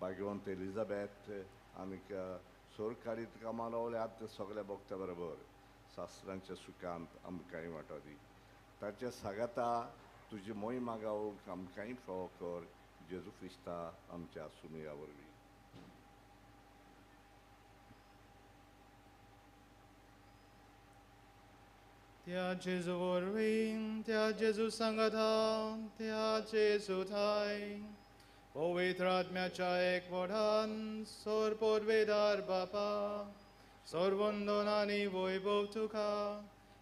बागेवंत एलिजाबेथ आनीक सरकारी कामां रावल्यात ते सगल्या भक्ता बरोबर शास्त्रांच्या सुखांत आमकांय वांटो दी. ताच्या सागाता तुजी मोहिमा गावंक आमकांय फावो कर, जेजू क्रिस्ता आमच्या सुमया वरवीं. त्या जेजू वरवीं, त्या जेजू सांगाता, त्या जेजू ठांय, पवित्र आत्म्याच्या एकवटान, सोर पोरवेदार बापा, सर्वंदन आनी वैभव तुका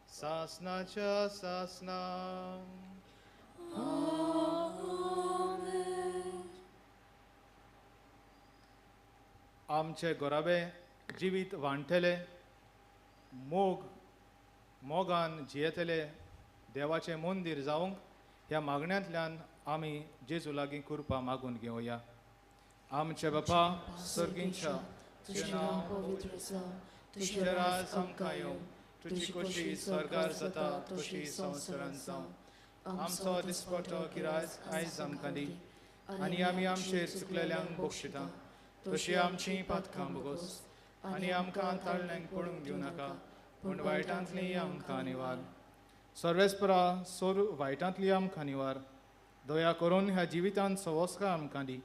सासनाच्या सासना. Amen. आमचे गोराबे जिवीत वांटले, मोग मोगान जियेतले देवाचें मंदीर जावंक ह्या मागण्यांतल्यान आमी जेजू लागीं कृपा मागून घेवया. आमचे बापा सर्गींच्या, तुजें नांव पवित्र जावं, तुजें राज आमकां येवं, तुजी खोशी स्वर्गार जाता तशी संवसारांत जावं. आमचो दिसपटो किराज आयज आमकां दी आनी आमी आमचेर चुकलेल्यांक बक्षिता तशी आमची पातकां बोगोस आनी आमकां ताळण्यांक पडूंक दिवं नाका, पूण वायटांतली आमकां निवार. सर्वेस्परा, सोर वायटांतली आमकां निवार. दया करून ह्या जिवितांत सवस्का आमकां दी.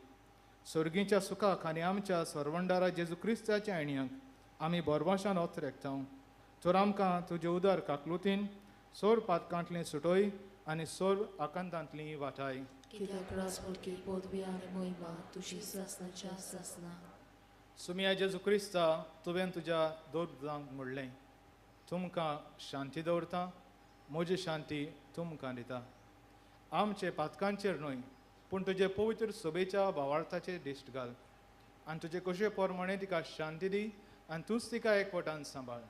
सर्गीच्या सुखाक आनी आमच्या सर्वंडारा जेजू क्रिस्ताच्या आयणयांक आमी बोरवाशान ओतरेकता. तर आमकां तुजे उदार काकलुतीन सोर पातकांतली सुटय आनी सोर आकांतांतली वाटाय. कित्याक राजवटकी, पदवी आनी मोहिमा तुजी सासनाच्या सासना. सुमिया जेजू क्रिस्ता, तुवें तुज्या दोरदांक म्हणलें, तुमकां शांती दवरता, म्हजी शांती तुमकां दिता. आमचे पातकांचेर न्हय पूण तुजे पवित्र सभेच्या भावार्थाचेर दिश्ट घाल आनी तुजे कशे प्रमाणे तिका शांती दी आनी तूंच तिका एकवटान सांबाळ,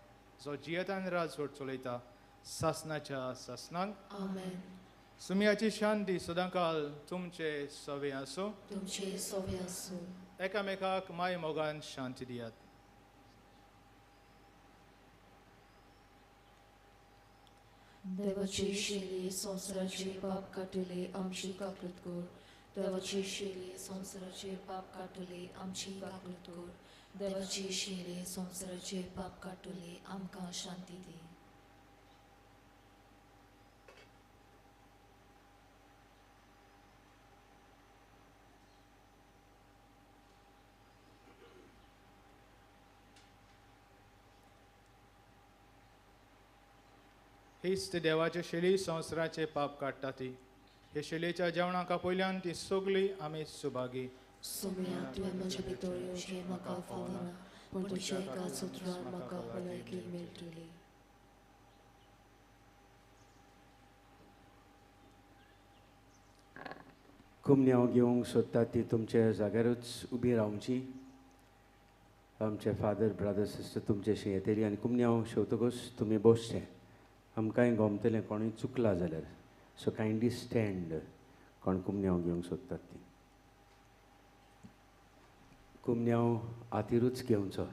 जो जियेतान राजवट चलयता सासनाच्या सासनाक. आमेन. सुमियाची शांती सदांकाल तुमचे सवे आसूं. तुमचे सोवे आसूं. एकामेकाक माय मोगान शांती दियात. देवाची शेली संवसाराचे पाप काडटले, आमची काकूत कर. देवाची शेली संवसाराचे पाप काडटले, आमची काकूत कर. देवाची शेली संवसाराचे पाप काडटले, आमकां शांती दी. हीच ती देवाचे शेली संवसाराचे पाप काडटा ती. हे शेलेच्या जेवणाक आपयल्यान ती सगळी आमी सुभागी. सोम्या, तुवें म्हज्या भितर येवचें म्हाका फावना, पूण तुज्या एका सुत्रान म्हाका भलायकी मेळटली. कुमन्यांव घेवंक सोदता ती तुमच्या जाग्यारूच उबी रावची. आमचे फादर, ब्रदर, सिस्टर तुमचेशी येतली आनी कुमन्यांव शेवतकूच तुमी बसचें. आमकांय गोमतलें कोणूय चुकला जाल्यार. सो कायंडली स्टँड कोण कुमन्यांव घेवंक सोदतात ती. कुमन्यांव आतिरूच घेवचो.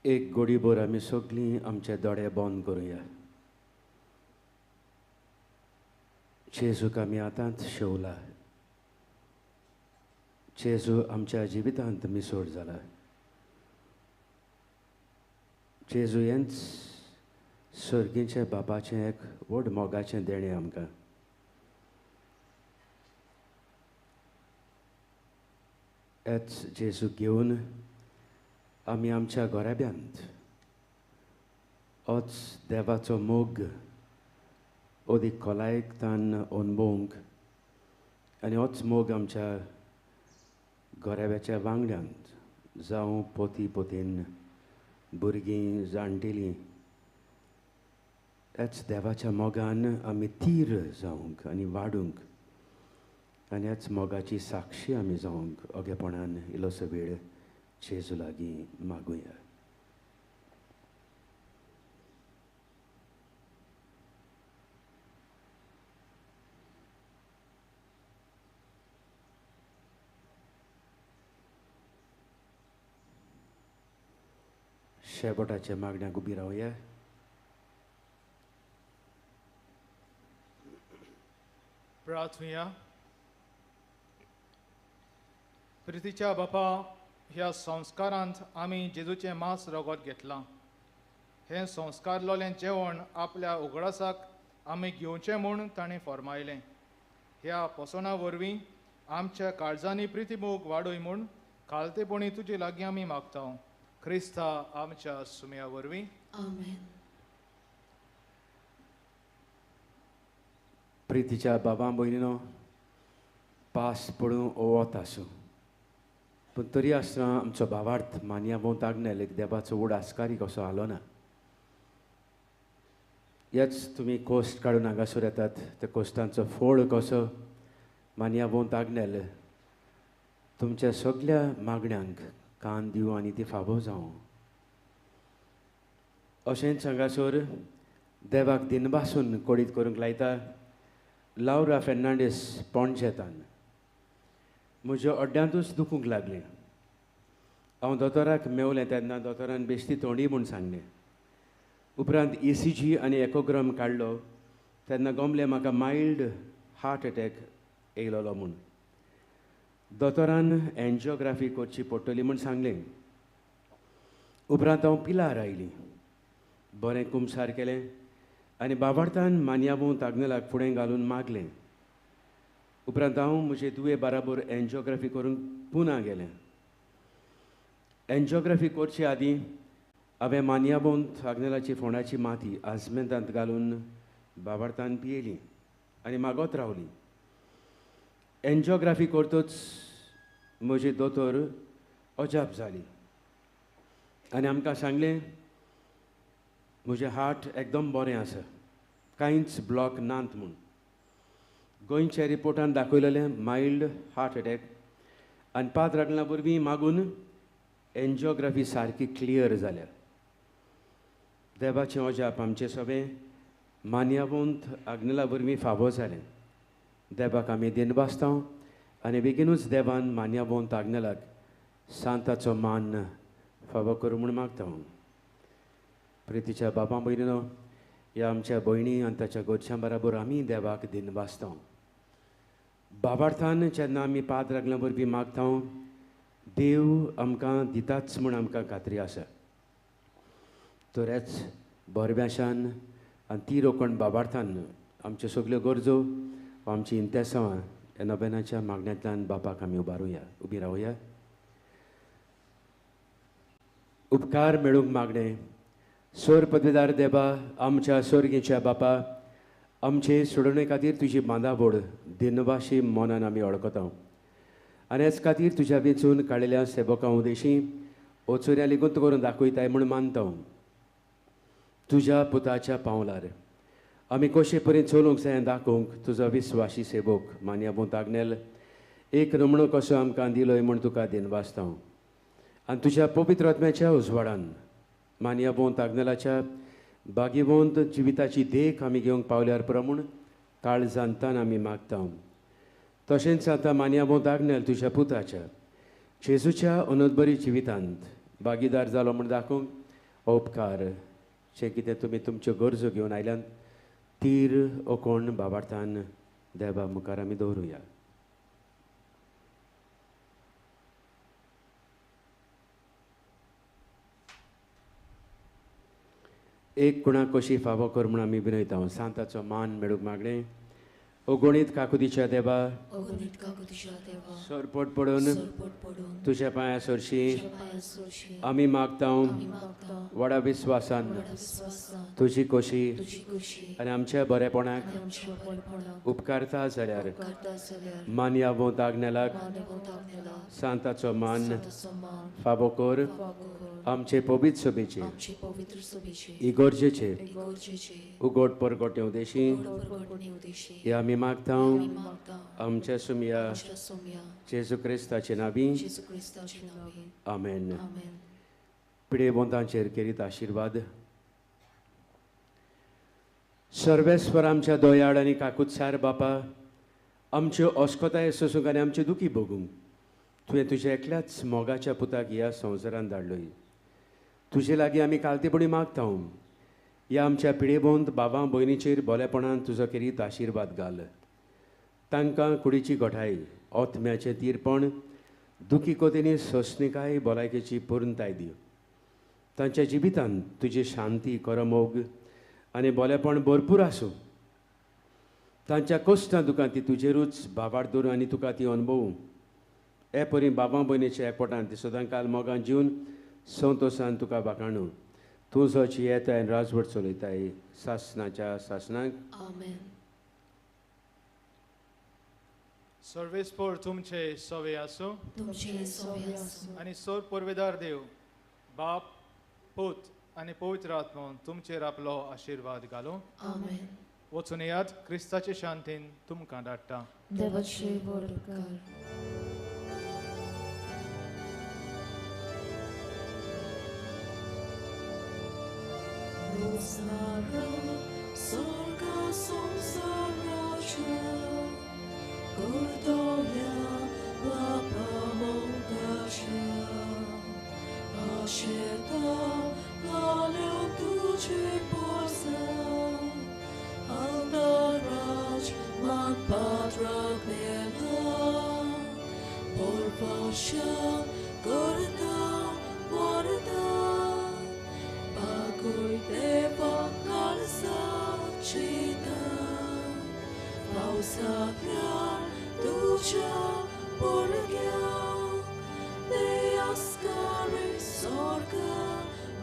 एक गोडीभर आमी सगळीं आमचे दोळे बंद करुया. जेजूक आमी आतांच शेवला. जेजू आमच्या जिवितांत मिसोड जाला. जेजू हेंच सर्गीच्या बापाचें एक व्हड मोगाचें देणें आमकां. हेच जेजू घेवन आमी आमच्या घराब्यांत होच देवाचो मोग अदीक खोलायेक तान अणभवंक आनी होच मोग आमच्या घराब्याच्या वांगड्यांत जावं पोती पोतीन भुरगीं जाणटेलीं ह्याच देवाच्या मोगान आमी तीर जावंक आनी वाडूंक आनी ह्याच मोगाची साक्षी आमी जावंक ओगेपणान इल्लोसो वेळ जेजू लागीं मागुया. शेवटाच्या मागण्याक उबी रावया. प्रार्थुया. प्रितीच्या बापा, ह्या संस्कारांत आमी जेजूचें मांस रगत घेतलां. हें संस्कारलोलें जेवण आपल्या उगडासाक आमी घेवचें म्हूण ताणें फर्मायलें. ह्या पोसणां वरवीं आमच्या काळजांनी प्रितीमोग वाडय म्हूण खालतेपणी तुजे लागीं आमी मागता. क्रिस्ता आमच्या सुम्या वरवीं. आमेन. प्रितीच्या बाबा भयणीनो, पास पडूं वत आसूं, पूण तरी आसतना आमचो भावार्थ मानया भोंवताक एक देवाचो उडासकारी कसो आलो ना. ह्याच तुमी कोस्ट काडून हांगासर येतात त्या कोस्टांचो फोड कसो मानयाबोंत आग्नेल तुमच्या सगल्या मागण्यांक कान दिवं आनी ती फावो जावं. अशेंच हांगासर देवाक दिनभासून कोडीत करूंक लायता लावरा फेर्नांडीस पणजेतान. म्हज्या अड्ड्यांतूच दुखूंक लागलें. हांव दोतोराक मेवलें तेन्ना दोतोरान बेश्टी तोंडी म्हूण सांगलें. उपरांत ECG आनी एकोग्राम काडलो तेन्ना गमलें म्हाका मायल्ड हार्ट एटॅक येयलोलो म्हूण. दोतोरान एन्जियोग्राफी करची पडटली म्हूण सांगलें. उपरांत हांव पिलार आयली. बरें कुमसार केलें आनी बाबार्थान मानयाबोंत आग्नेलाक फुडें घालून मागलें. उपरांत हांव म्हजे दुवे बाराबर एन्जियोग्राफी करूंक पुना गेलें. एन्जियोग्राफी करचे आदीं हांवें मानयाबोंत आग्नेलाची फोंडाची माती आजमेंतांत घालून बाबार्थान पियेली आनी मागत रावली. एन्जियोग्राफी करतच म्हजी दोतोर अजाप जाली आनी आमकां सांगलें म्हजें हार्ट एकदम बरें आसा, कांयच ब्लॉक नात म्हूण. गोंयच्या रिपोर्टान दाखयलेलें मायल्ड हार्ट एटॅक आनी पात्र आग्नेला वरवीं मागून एन्जियोग्राफी सारकी क्लियर जाल्या. देवाचें अजाप आमचें सगळें मानयाबोंत आग्नेला वरवीं फावो जालें. देवाक आमी दिनभासता आनी बेगीनूच देवान मानयाबोंत आग्नेलाक सांताचो मान फावो करूं म्हूण मागता. प्रितीच्या बाबा भयणीनो, ह्या आमच्या भयणी आनी ताच्या घरच्यां बराबर आमी देवाक दिनभासता. बाबार्थान जेन्ना आमी पात्र आग्नेला वरवीं मागता देव आमकां दिताच म्हूण आमकां खात्री आसा. तर हेच बरब्याशान आनी ती रोखण बाबार्थान आमच्यो सगल्यो गरजो आमची इंतेसांवां ह्या नोवेनाच्या मागण्यांतल्यान बापाक आमी उबारुया, उबी रावया. उपकार मेळूंक मागणें. सोर पदवीदार देवा, आमच्या सोर्गीच्या बापा, आमचे सोडवणे खातीर तुजी बांदावड दिनवाशी मनान आमी वळखता आनी हेच खातीर तुज्या वेंचून काडिल्ल्या सेवकां उदेशी ओचोऱ्या लिगून करून दाखयताय म्हूण मानता. तुज्या पुताच्या पावलार आमी कशे परी चलूंक जाय दाखोवंक तुजो विस्वाशी सेवक मानयाबोंत आग्नेल एक नमणो कसो आमकां दिलोय म्हूण तुका दिनवासता. आनी तुज्या पवित्र आत्म्याच्या उजवाडान मानयाबोंत आग्नेलाच्या भाग्यवंत जिविताची देख आमी घेवंक पावल्यार पुरो म्हूण काळजांतान आमी मागता. तशेंच आतां मानयाबोंत आग्नेल तुज्या पुताच्या जेजूच्या अनोदबरी जिवितांत भागीदार जालो म्हूण दाखोवंक उपकार जे कितें तुमी तुमच्यो गरजो घेवन आयल्यान तीर ओकोण बाबार्थान देवा मुखार आमी दवरुया. एक कुणाक कशी फावो कर म्हूण आमी विनयता. सांताचो मान मेळूंक मागणें. अगणीत काकुतीच्या देवा, सरपट पडून तुज्या पांया सरशी आमी मागता व्हडा विस्वासान तुजी कशी आनी आमच्या बरेपणाक उपकारता जाल्यार मानयाबोंत आग्नेलाक सांताचो मान फावो कर. आमचे पवित्र सभेचे इगर्जेचे उगड परगटे उदेशी हे आमी मागता आमच्या सुमया जेजू क्रिस्ताचे नावी. आमेन. पिडेवंतांचेर केरीत आशिर्वाद. सर्वेस्वर आमच्या दयाळ आनी काकुत्सार बापा, आमच्यो अस्कताय सोसूंक आनी आमच्यो दुखी भोगूंक तुवें तुज्या एकल्याच मोगाच्या पुताक ह्या संवसारांत धाडलोय. तुजे लागीं आमी कालतेपणी मागता. ह्या आमच्या पिडेबोंत बाबा भयणीचेर बोलेपणान तुजो केरीत आशिर्वाद घाल. तांकां कुडीची घटाय, आत्म्याचें तीरपण, दुखी कोतीनी सोंसणीकाय, भलायकेची पुर्णताय दी. तांच्या जिवितांत तुजी शांती, करमोग आनी बोलेपण भरपूर आसूं. तांच्या कश्टां दुकां ती तुजेरूच भावार्थ दवरून आनी तुका ती अणभवूं. हे परी बाबा भयणीच्या एकवटान ती सदांकाल मोगान जिवन संतोशान तुका वाखाणू. तूं जो येताय राजवट चलयताय सासनाच्या सासनाक. आमेन. सर्वेस्पोर तुमचे सवे आसूं तुमचे सवे आसूं आनी सोर पुर्वेदार देव बाप पूत आनी पवित्र आत्मो तुमचेर आपलो आशिर्वाद घालूं. आमेन. वचून येयात, क्रिस्ताचे शांतीन तुमकां धाडटा. देवाचे व्हड उपकार. Rosara, sorga संसाराच्या, करतल्या बापा मोगाच्या, आशेता लाल्यो तुजे पोरसा, अंतराज मानपात्राग्नेला, पोरपाशा करता वरदा, बागोय देवा काळसाचिता, पावसाव्यार तुज्या भुरग्यांक, देयास्कारी स्वर्ग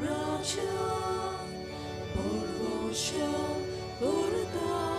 राज्या, पोरवोशा करता.